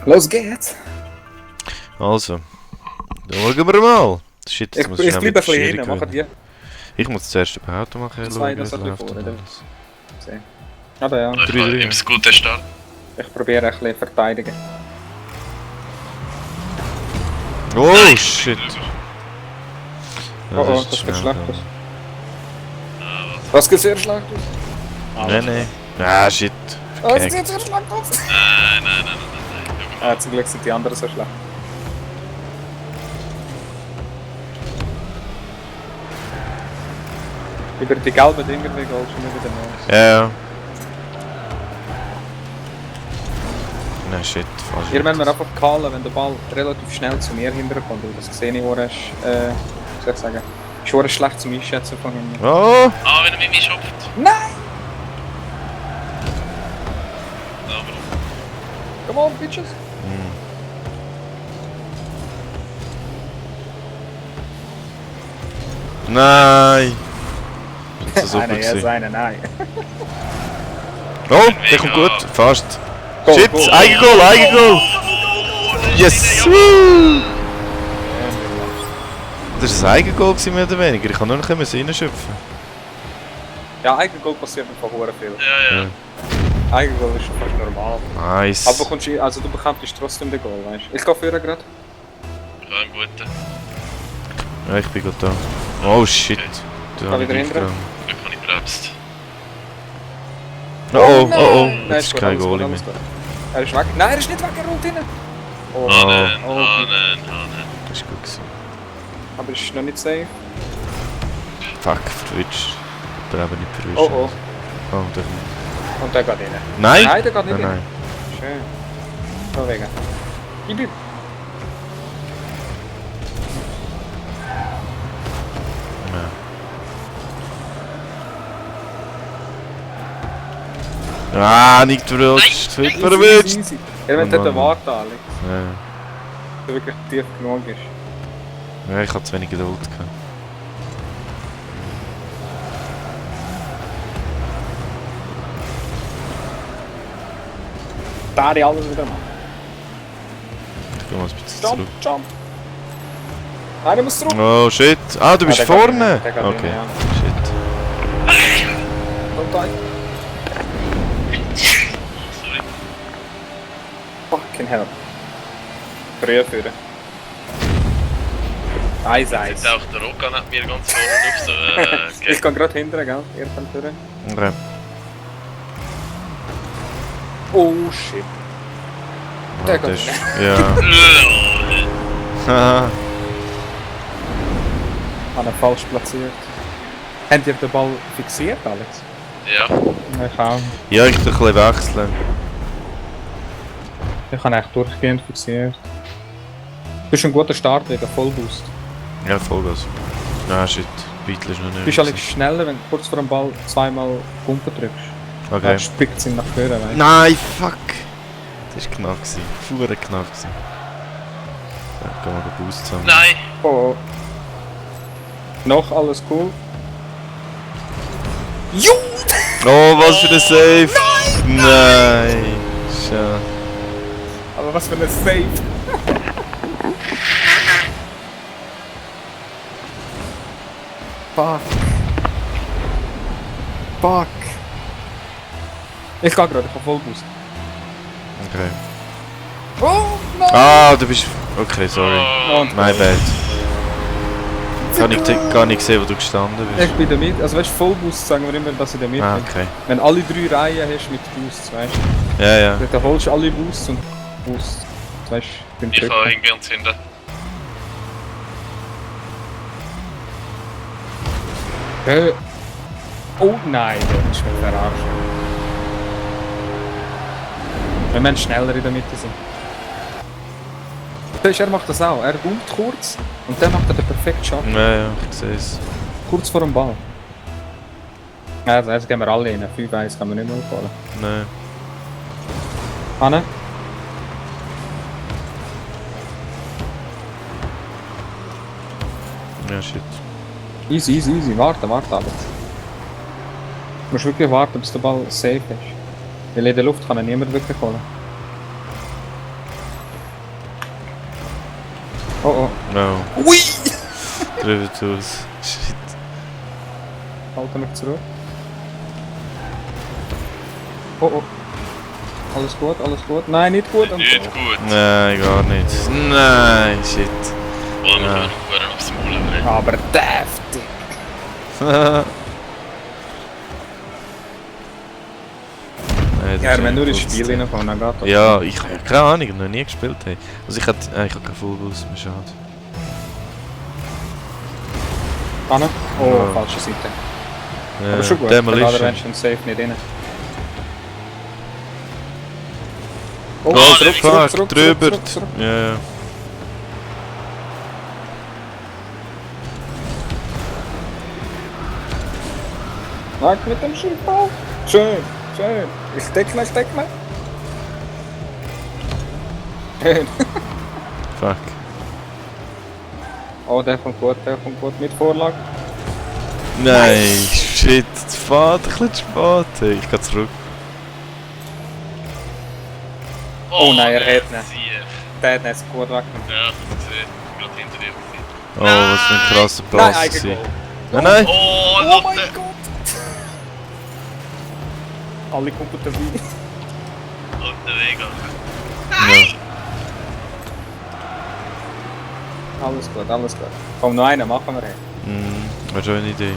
Los geht's! Also, dann schauen wir mal. Shit, Ich jetzt muss bleibe schnell ein wieder bisschen Schiri hinten, machen gewinnen. die. Ich muss zuerst ein Auto machen, Zwei, schauen, wie das es hat läuft vor, und oder? alles. Sehen. Aber ja, Ich kann im Scooter starten. ich probiere ein bisschen verteidigen. Oh, shit! Oh, ist das schnell geht schlecht gegangen. aus. Was geht sehr schlecht aus? Nein, nein. Ah, shit. Oh, es Verkackt. geht sehr schlecht aus! Nein. Ah, zum Glück sind die anderen so schlecht. Über die gelben Dinger wie Gold schon wieder los. Ja. Nein, shit. Falsch. Hier müssen wir einfach callen, wenn der Ball relativ schnell zu mir hinterkommt. Und das sehe ich auch erst, wie soll ich sagen, ist auch schlecht zum Einschätzen von hinten. Oh! Ah, wenn er mit mir schopft. Nein! Aber Come on, bitches! Nein! Das ist super Einer, jetzt gewesen. einer, nein. Oh, der kommt gut. Fast. Goal, Shit! Goal. Eigengoal, Eigengoal! Yes! Woo! Das war ein Eigengoal gewesen, mehr oder weniger. Ich kann nur noch reinschöpfen. Ja, Eigengoal passiert mir von Huren viel. ja. Eigengoal ist schon fast normal. Nice. Aber also du bekommst trotzdem den Goal, weißt du? Ich gehe vorher gerade. Ich habe einen guten. Ja, ich bin gut da. Oh shit. Da Geh hab ich wieder hinten. aufgegangen. Da kann ich bremst. Oh. Nein, Jetzt ist kein alles gut, Goal mehr. alles gut. Er ist weg. Nein, er ist nicht weg, er rollt rein. Oh, Ah nein, oh, ah nein, ah nein. Das ist gut gewesen. aber ist noch nicht safe. Fuck, verwitscht. Oder eben nicht verwischt. Oh, oh. Oh, der... Und der geht rein. Nein! Nein, der geht nicht Nein, rein. nein. Schön. So wegen. Ich bleib. Ah, nicht verwitscht. Nicht Easy, verwitscht. easy, easy. Ihr wollt Oh, dort Mann. warten, Alex. Ja. Der wirklich tief genug ist. Ja, ich hatte zu wenig Geduld gehabt. Da habe ich alles wieder machen. Ich geh mal ein bisschen Jump, zurück. jump. Nein, der muss zurück. Oh shit. Ah, du bist der geht vorne! rein, der geht rein, Okay. ja. Shit. Kommt rein. Sorry. Fucking hell. Früher führen. Eins. Jetzt auch der Rogan hat mir ganz vorne auf so. Ich kann gerade hinterher, gell? Ihr könnt führen. Okay. Oh shit. Der Ah, geht das ist... rein. Ja. Haha. Habe ihn falsch platziert. Habt ihr den Ball fixiert, Alex? Ja. Ich auch. Ja, ich tue ein bisschen wechseln. Ich habe echt durchgehend fixiert. Du bist ein guter Start wegen Vollboost. Ja, Vollgas. Ah, shit. Beitel ist noch nicht. Du bist Alex schneller, wenn du kurz vor dem Ball zweimal Pumpen drückst. Okay. Dann springt es ihn nach vorne, weißt du? Nein, fuck! Das war knapp. Fuhr knapp. So, gehen wir den Boost zusammen. Nein. Oh. Noch alles cool. Jo! Oh, was für ein Save! Nein! Schade. Aber was für ein Save! Fuck. Fuck. Ich geh gerade, ich hab Vollboost. Okay. Oh nein! Ah, du bist... Okay, sorry. Und My bad. Gar nicht gesehen, wo du gestanden ich bist. bin der Mitte, also weißt du, Vollboost sagen wir immer, dass ich der Mitte Ah, bin. okay. Wenn alle 3 Reihen hast mit Boosts, weißt du? Ja, ja. Dann holst du alle Boosts und Boosts. Weißt du, beim Ich Drücken. habe ihn ganz hinten. Oh nein, das ist mir verarscht. Wir müssen schneller in der Mitte sein. Siehst du, er macht das auch. Er boomt kurz und dann macht er den perfekten Shot. Ja, ja, ich sehe es. Kurz vor dem Ball. Ja, also jetzt gehen wir alle rein. 5-1 kann man nicht mehr aufholen. Nein. Hanne? Ja, shit. Easy, easy, easy. Warte, Alex. Du musst wirklich warten, bis der Ball safe ist. Weil in der Luft kann ihn niemand wirklich holen. Oh, No. oh. Ui! Drüber aus. Shit. Halten wir zurück. Oh, oh. Alles gut, alles gut. Nein, nicht gut. Und Nicht so. gut. Nein, gar nicht. Nein, shit. Oh, wir Ja. können noch aufs Maul bringen. Aber deftig. Nein, das Ja, ist wenn nur ein ins gutes Spiel Team. reinkommen, dann geht das. Ja, ich habe keine Ahnung, noch nie gespielt. Hey. Also ich hatte keinen Fullboost, mir schade. Anna? Oh, Ja. falsche Seite. Ja, Aber schon gut. Der Demolition. Lader schon safe nicht rein. Oh, zurück, fuck, drüber. Ja, ja. Weg mit dem Schiffball. Schön, schön. Ich deckle, ich deckle. Schön. Fuck. Oh, der kommt gut mit Vorlage. Nein, shit, es fährt ein bisschen zu spät. Hey, ich gehe zurück. Oh nein, er der hat ihn. Sieg. Der hat nicht gut weggenommen. Ja, ich hab's gesehen. Gerade hinter dir gewesen. Oh, was für ein krasser Nein, Pass. Eigengoal. Nein, nein. Oh, Oh Lotte! mein Gott! Alle kommen dabei. Lotte Vega. Ja. Alles gut, alles gut. Komm, noch einen machen wir. Wäre schon eine Idee.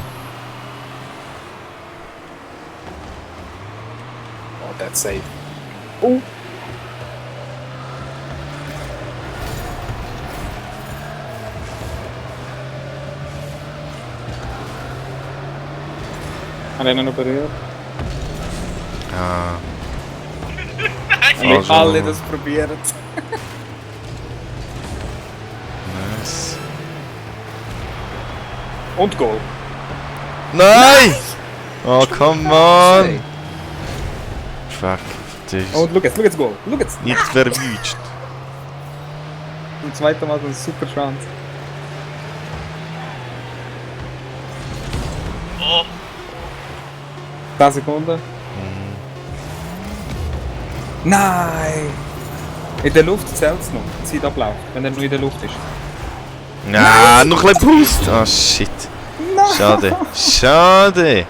Oh, that's safe. Oh! Hat er ihn noch berührt? Ah. Haben wir Also- alle das probiert? Nice. Und Goal. Nein! Oh, come on! Fuck, das ist Und schau jetzt Goal. Schau jetzt. nicht verwünscht. Zum zweiten Mal so eine super Chance. Oh, 10 Sekunden. Nein! In der Luft zählt es noch, die Zeit abläuft, wenn er nur in der Luft ist. Ja, noch ein bisschen Boost! Ah, shit. Nein! Schade. Schade!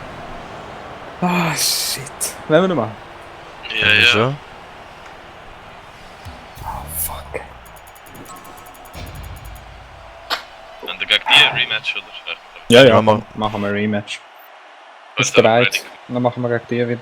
Ah, shit. Wollen wir noch mal? ja, ja. Schon? Oh, fuck. Und dann gegen die Rematch, oder? Ja, Ja, mach. machen wir ein Rematch. Was Bist du bereit? Dann machen wir gegen die wieder.